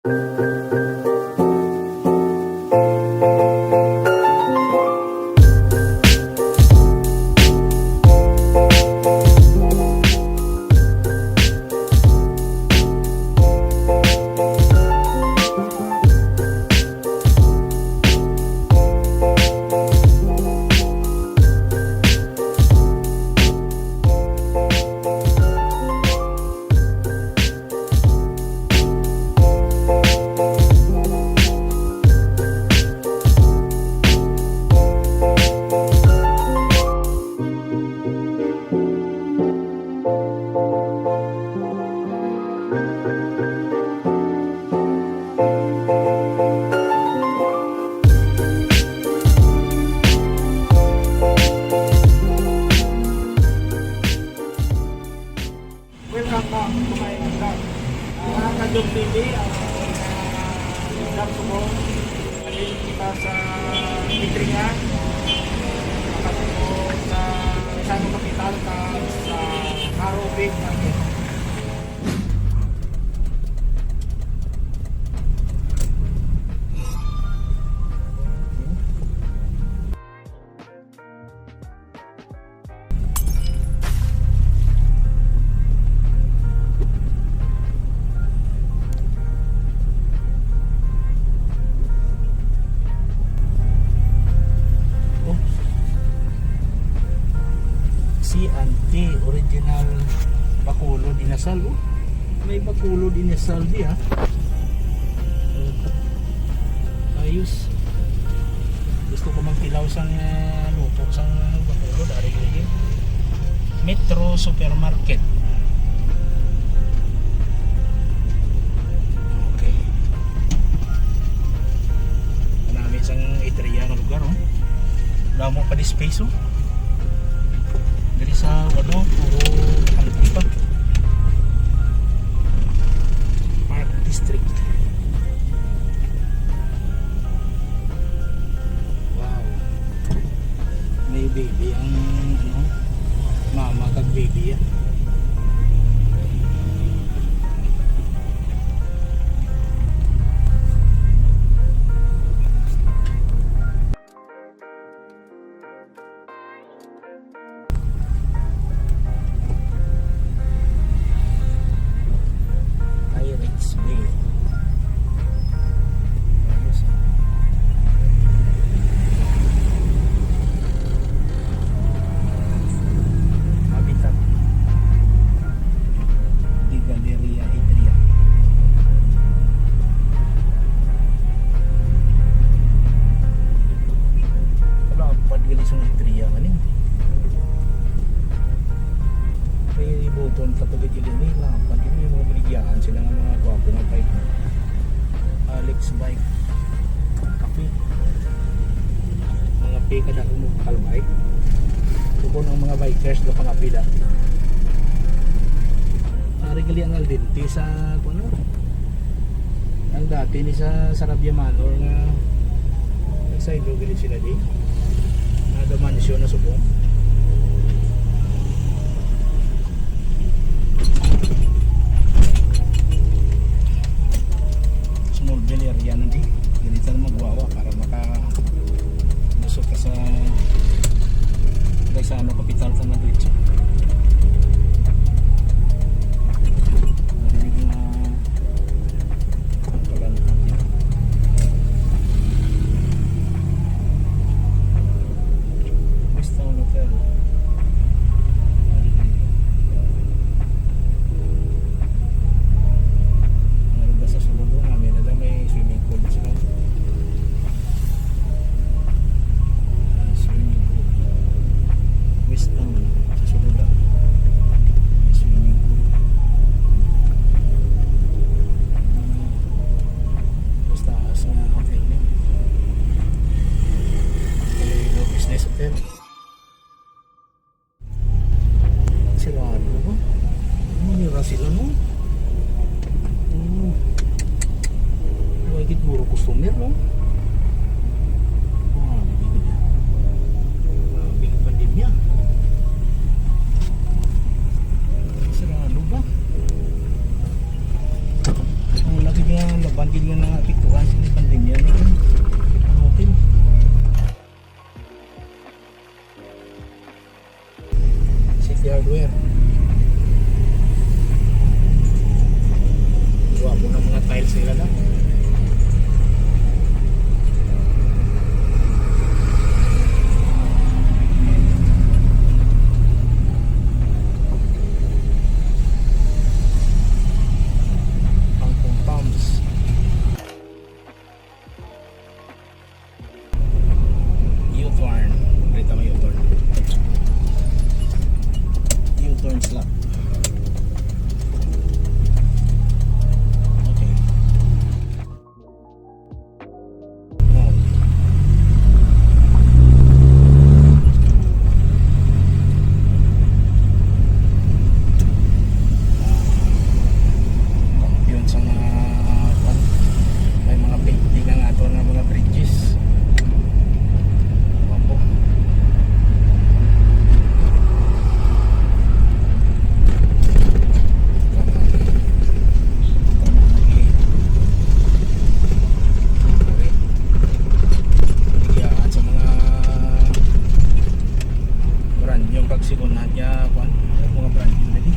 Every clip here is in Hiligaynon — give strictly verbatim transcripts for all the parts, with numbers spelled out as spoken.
Welcome back to my vlog. Ah, Kadjong T V, ang vlog ko po. Nandito kita sa Petria. Nakatuto sa Rizal Capital, ka sa Haro Big Market. Oh. C and T original Bacolod Inasal, oh. May Bacolod Inasal di, ah. Ayos. Gusto ko magtilaw sang, ah, luto sang Bacolod, ari lagi. Metro Supermarket. Okay. Kanami sang Estrella nga lugar, oh. Damo pa di space, oh. Diri sa, ano, puro anti pa. Park District. Wow. May baby ang, ano, mama kag baby, ah. Pirates Bay. Ayos, ah. Habitat. Di Galleria Adria. Wala, pad gali sa Adria, ano yun? May buton pa to, gid ini, lapad ini, yung mga baligyahan sila nga mga gwapo nga bike. Alex Bike Cafe. Mga pika na mo kalbay. Subon ang mga bikers na pangapi dati. Ari gali ang Aldente sa, kuno, ang dati ni sa Sarabia Manor nga nagsaylo gid sila di. Nada mansyon na subong. Small Villa area na di. Ganito na magwawa para maka lusot ka sa, like, sa ano, kapital ka na diretso. Narinig na West Town Hotel. Meron ba sa sulod mo? Namin na lang may swimming pool sila. Ah, swimming pool. West Town. Sa sulod na. May swimming pool. Mas taas nga hotel niya. Iloilo Business Hotel. Sirado na ba? Manira sila, no? Oo. Wala gid puro customer, no? Ah, bigid na. Ah, bigid pandemya. Sirado ba? Ang lagi nga laban Hindi nga naapektuhan sa pandemya, no? Ang hotel. City Hardware. Gwapo ng mga tiles nila na. Ang compounds. U-turn. Dito may U-turn. U-turn slot. Okay. Oh. Yun sa mga, kwan, may mga painting ang ato nga mga bridges. Opo. Kaya sa mga brand new kag second hand nga, kwan, mga brand new na di.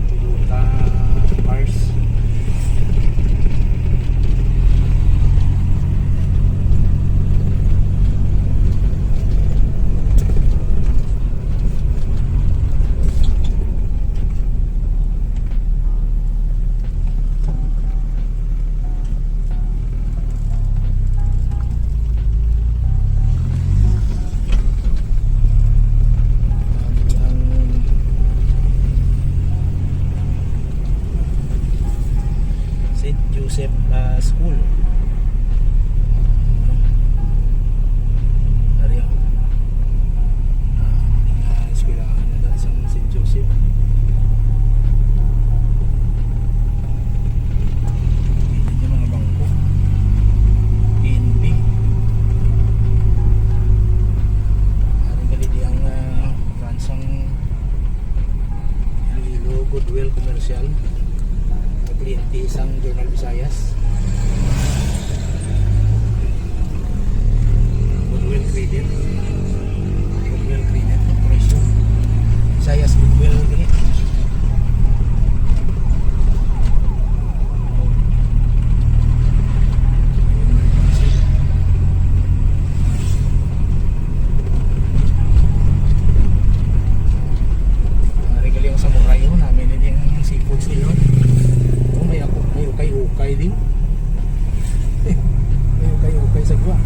Toyota Mars. Ang Saint Joseph, ah, School. Ari ang, ah, eskwelahan na sa Saint Joseph. Ini yung mga bangko. P N B. Ari gali di ang, ah, branch sang Iloilo Goodwill Commercial. Ang kliyente sang Journal Visayas. Goodwill Credit. Goodwill Credit Corporation. Visayas Goodwill, gani. Ari gali ang samurai, oh, namin din ang seafoods nila. Oh, may ako, may ukay-ukay din. May ukay-ukay sa gwa.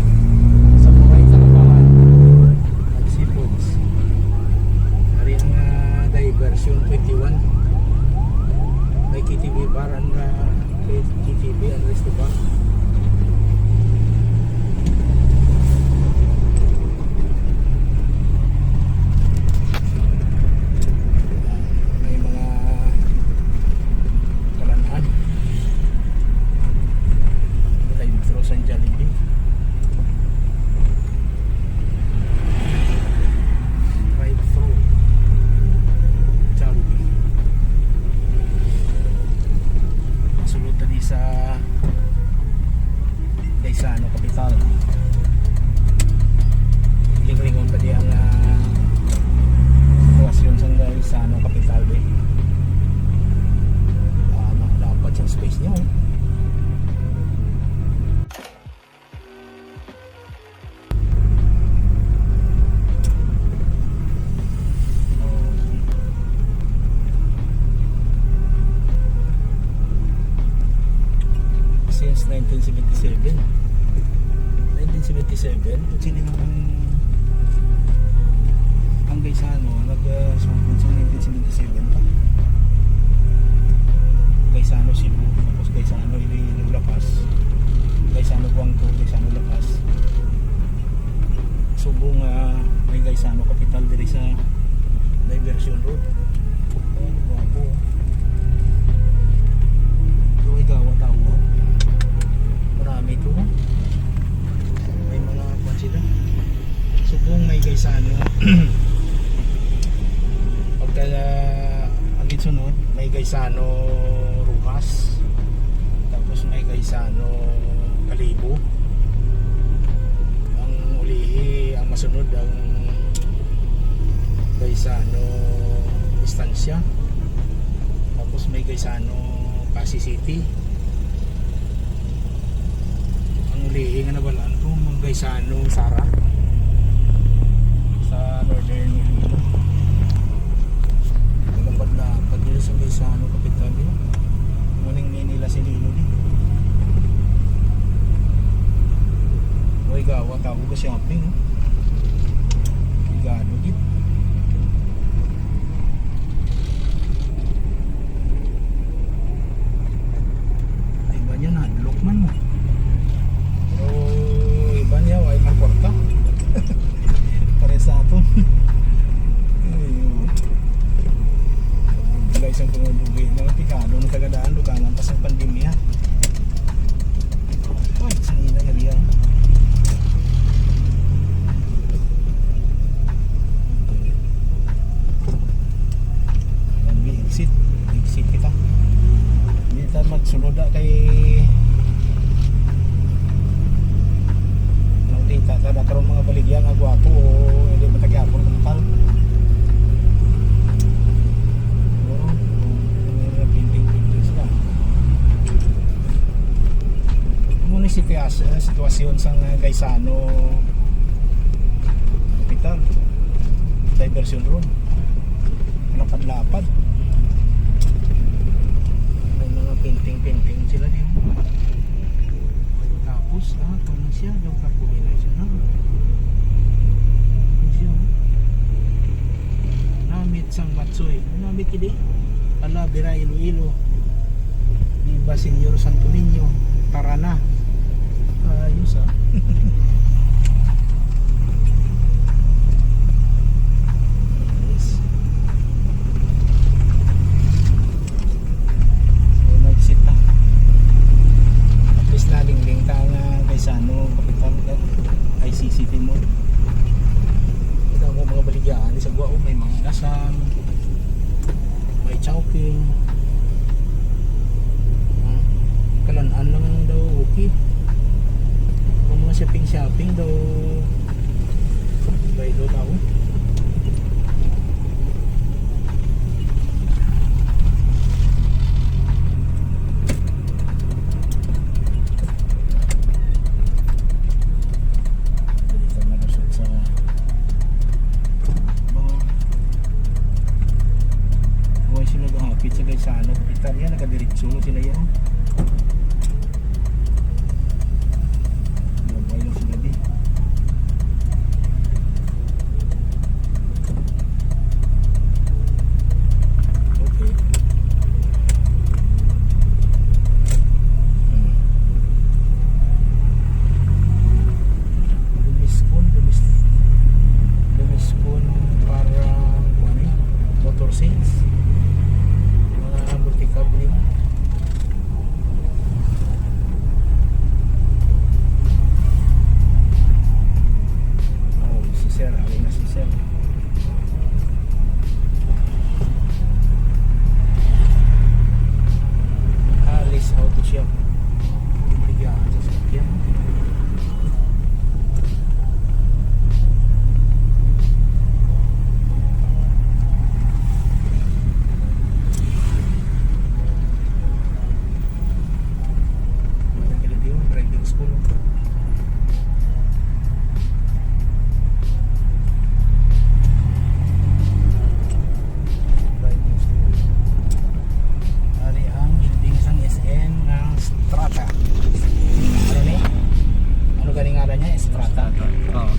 Samurai Tarabawan. Nag-seafoods. Ari ang, ah, diversion twenty-one. May K T V bar and, ah, K T V and restaurant. May mga kalanhan. Drive-thru sa Jollibee. Drive-thru. Jollibee. Sulod na ni sa Gaisano, kapital. Linglingon pa di ang, ah, sitwasyon sa Gaisano, kapital, eh. Ah, ma-, dapat sa space niyo, eh. Since nineteen seventy-seven. Nineteen seventy-seven, kung sino ang, ang Gaisano, nag, ah, sugod sa nineteen seventy-seven pa. Gaisano Cebu, tapos Gaisano Iloilo La Paz, Gaisano Guangco, Gaisano La Paz. Subong, ah, may Gaisano kapital diri sa Diversion Road. Ayan, gwapo. Ito ay gawa tao. Marami ito, no? May mga kwan sila. Subong may Gaisano. Pagka, ah, ang sunod, may Gaisano Roxas. Gaisano Kalibo. Ang ulihi, ang masunod ang Gaisano Estancia. Tapos may Gaisano Passi City. Ang ulihi nga nabalaan ko, mga Gaisano Sara sa Northern Iloilo. Nagapad na pag sa Gaisano kapital, yun. Muning ni nila si Lino di. Way gawa, tawag ka shopping, no? Ligado gid. Iba niya, nahadlok man mo. Pero iba niya, way man kwarta. Pare sa aton. Ay, oh. Wala isang pangabuhi. Mga pigado, nagkagadaan, dugangan pa sa pandemya. Uy, sa ila area. Ayan, di exit. Exit kita. Hindi ta magsulod, ah, kay nang kita ta na karong mga baligya nga gwapo o hindi matagyapon ng tal. Siguro, may mga painting-painting sila. Ano ni sitiyas-, eh, sitwasyon sang, eh, Gaisano Hospital? Diversion road. Lapad-lapad. May mga painting-painting sila din. Tapos, ah, kung siya, daw kapulinan siya, no? Kung siya, oh. Namit sang Batsoy. Namit kidi. Ala, Bira, Iloilo. Viva Señor Santo Niño. Tara na. Ayos, ah. Yes. So, nag-sit na. At least nalingling ta nga Gaisano, kapital, eh, I C C T Mall. Kita mo mga baligya, di sa Guao, may mga dasal, may Chowking. Ah, kalan-an lang daw, okay. Kung mga shopping-shopping daw, bay daw tao. Dili ka malusot sa mga, way sila gahapit sa Gaisano. Kita niya, nagadiretso lang sila yan. Nabay lang sila di. Okay. Hmm. Dumiskon, dumis-, dumiskon para, kuwan eh, motor sales. Mga multicab nila. Oh, si Sir, ali na si Sir. Alice Auto Shop. Bigyan sa sakyan. Wala ka na diyon, driving school. Driving school. Ari ang building sang S M ng Strata. Ano ni? Ano gani ngalan niya? Strata. Oo.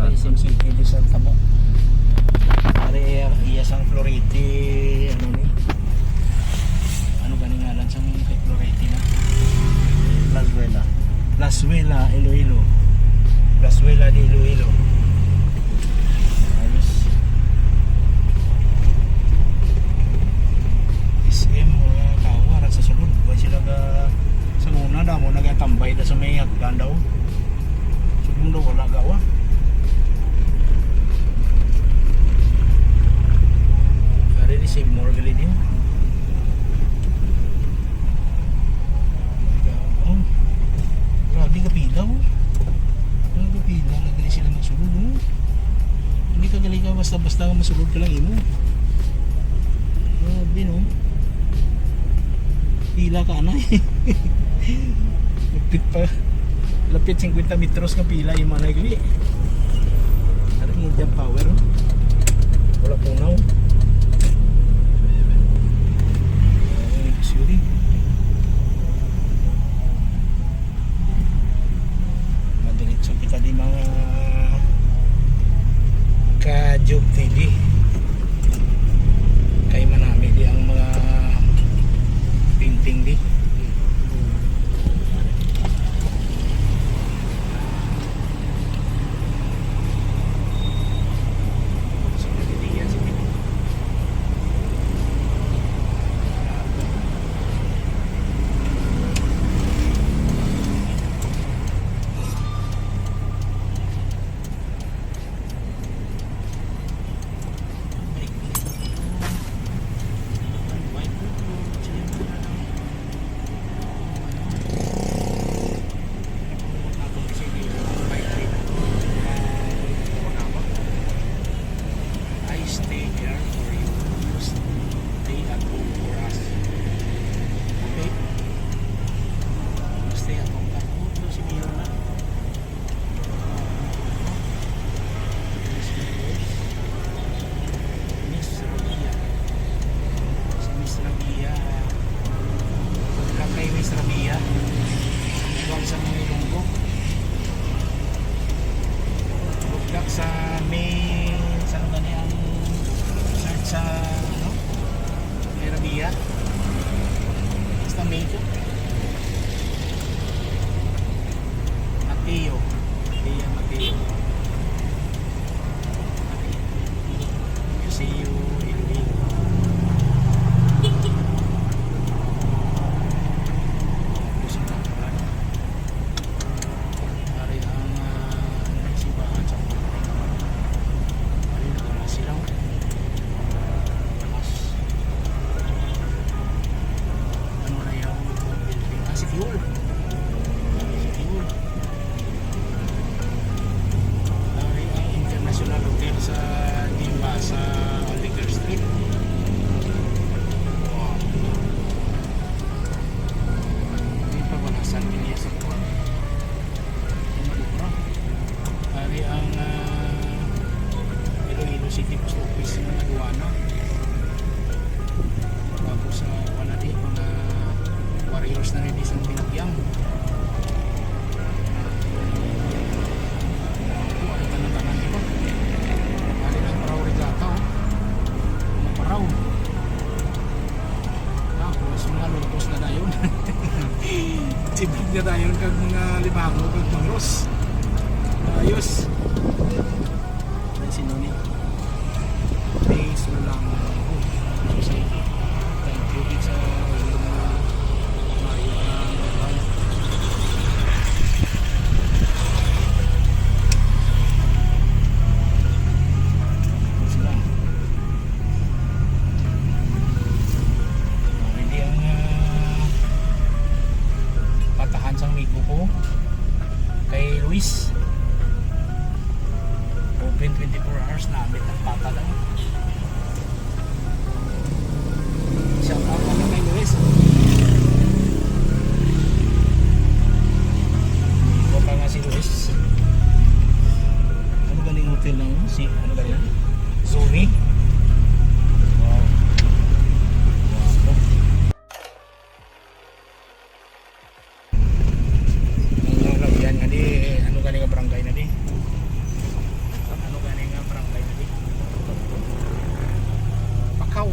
Ari, S M City, di sa Tabo. Ari, iya, iya sang Florete, ano ni? Ano gani ngalan sang kay Florete na? Plazuela. Plazuela, Iloilo. Plazuela de Iloilo. Ayos. S M, mga tao, ara sa sulod. Wa sila ka, sa una, damo nagatambay na sa may hagdan daw. Subong daw wala gawa. Ari ni Seymour gali niya. Sa basta masulod ka lang imo. Grabe, no? Pila ka anay. Lapit pa. Lapit singkwenta metros nga pila yung mga nagli. Ano yung jump power? Wala punaw. Ay, sorry. Madiretso kita di mga ka-Job T V. Kay manami di ang mga painting di. I stay here for you. You stay at home for us. Okay? You stay at home. At home daw si Mayor na. Miss Rabia. Si Miss Rabia. Good luck kay Miss Rabia. Ikaw sa mga Ilonggo. Good luck sa may, sa ano gani ang search sa, ano? May Rabia. Basta May ko. Mateo. Rabia Mateo. See you in May. Gusto na, Ari ang, ah, simbahan sa Ari na ang silaw. Mas, ano na yung building? Ah, si Fuel. Si Fuel. Ari ang International Hotel sa Guimba sa Oliver Street. Wow. Di pa ba nasaan niya sa kuwan? Ano ba? Ari ang, ah, Iloilo City Post Office ng aduana. Tapos, ah, wala di, mga warriors na rin isang pinagyang. Ari ka na tanan, di ba? Ari ang Paraw Regatta, oh. Mga Paraw. Tapos, mga lungkos na dayon. Sibig na dayon kag mga libango kag bangos. Ayos. Ay, sino ni? Base mo lang. Thank you, pizza. Mayo na ang sila. Hindi ang, ah, patahan sang migo ko kay Luis. Open twenty-four hours na, ambit ang pata daw. Shout out naman kay Luis. Ikaw pa nga si Luis. Ano galing hotel na yun? Si, ano galing? Zoe? Wow. Wow. Ang lalawian nga di, ano gani nga barangay na di? Ano gani nga barangay na di? Bakaw.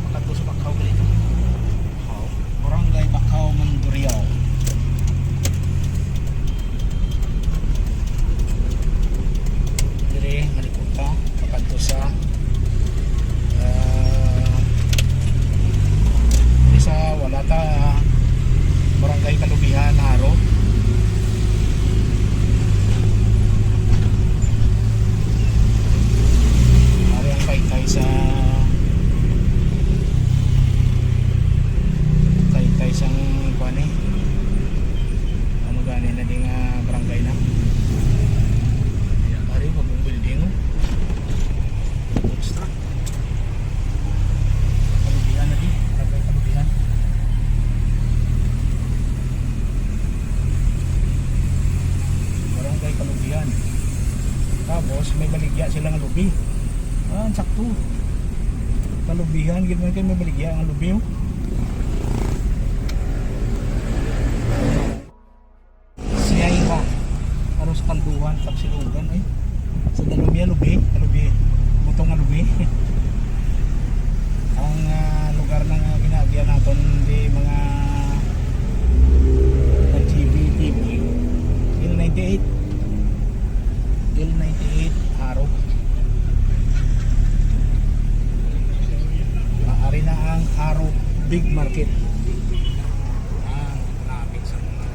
Makadto sa Bakaw gali. Lang lubi. Ah, sakto. Kalubihan gid man kay mabaligya ang lubi, oh. Siyay ba? Aros kalduhan, tapsilugan, ay. Sa Dalomia, lubi. Lubi. Butong nga lubi. Ang, ah, lugar na nga ginaagyan naton di mga G B T V. L ninety-eight. L ninety-eight, Haro. Ah, ari na ang Haro Big Market. Ah, grabe sa mga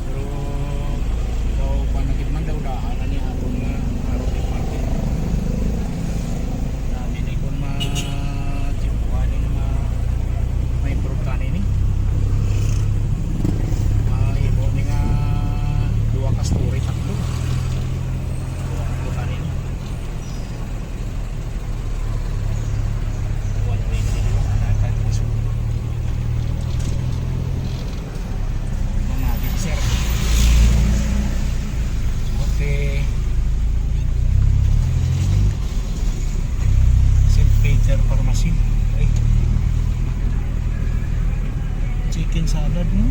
Pero daw panagid man daw daan ani aton nga araw ni Martin. Dami ni kun ma-, tiyempuhan ni nga ma-, ma-improve tani ni. Mahimo ni nga duha ka story, tatlo. Duha ka story ni. One way na yun. Natag mo sa mundo. Mga officer. Okay. Saint Peter Pharmacy. Ay. Chicken salad, no?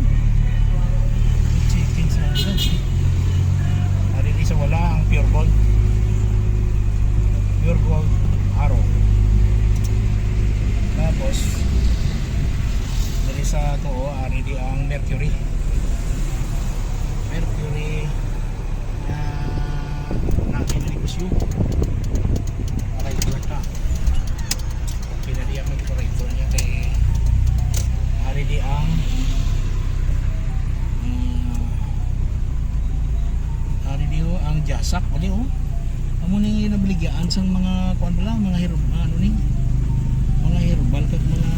Chicken salad. Ari ni sa wala ang Pure Gold. Pure Gold Haro. Tapos, diri sa tuo, ari di ang Mercury. Mercury. Ah, natin ang negosyo. Aray, wala ka. Okay na diya mag-operator niya kay ari di ang, mm, ari di, oh, ang Jasak, wali, oh. Amo ni nabiligyaan sang mga kuan bala, mga herb-, ano ni? Mga herbal kag mga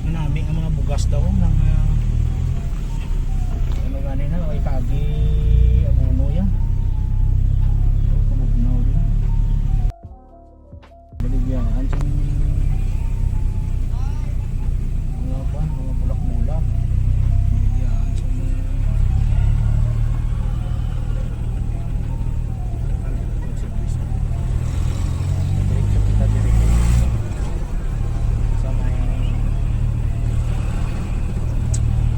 manami ang mga bugas daw, mga Ano gani na, may kagi abono yan. Oh, kabugnaw din. Baligyan sa mga kuwan, mga bulak-bulak. Baligyan sa mga Diretso kita diri. Sa may,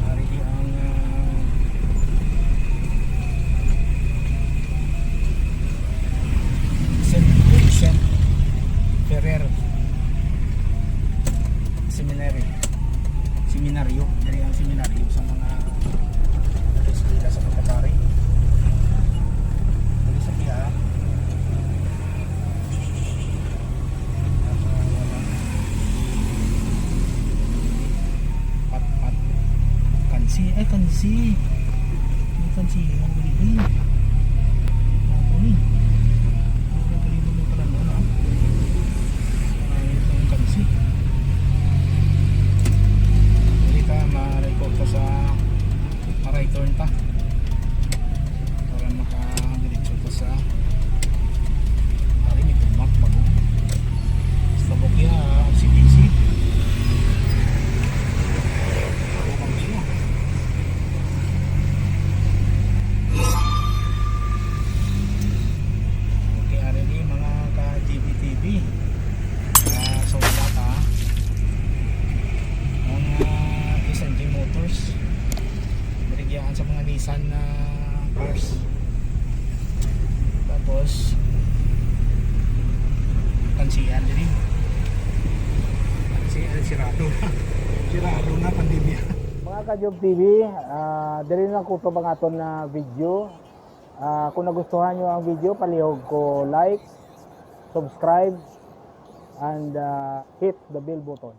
ari di ang, ah, Saint Vincent Ferrer Seminary. Seminaryo. Diri ang seminaryo sa mga nag-eskwela sa pagkapari. Diri sa Pia. Patpat. Kansi. Ay, kansi. May kansi. Ang galing. Ako ni. Ang galing mo pala mo, no? Ay, ang kansi. Dali ka, ma-record ko sa Aray, turn ta. Para makadiretso ta sa, ari, may tumak, bago. Sa Bukya, O C B C. Bago kami siya. Okay, ari ni mga ka-G B T V. Ah, so, wala pa. Ang, ah, S N G Motors. Baligya sa mga Nissan na cars. Tapos, kansian diri. Kansian, sirado na. Sirado na, pandemya. Mga ka-Job T V, ah, diri na kutob ang aton na video. Ah, kung nagustuhan nyo ang video, palihog ko like, subscribe, and, ah, hit the bell button.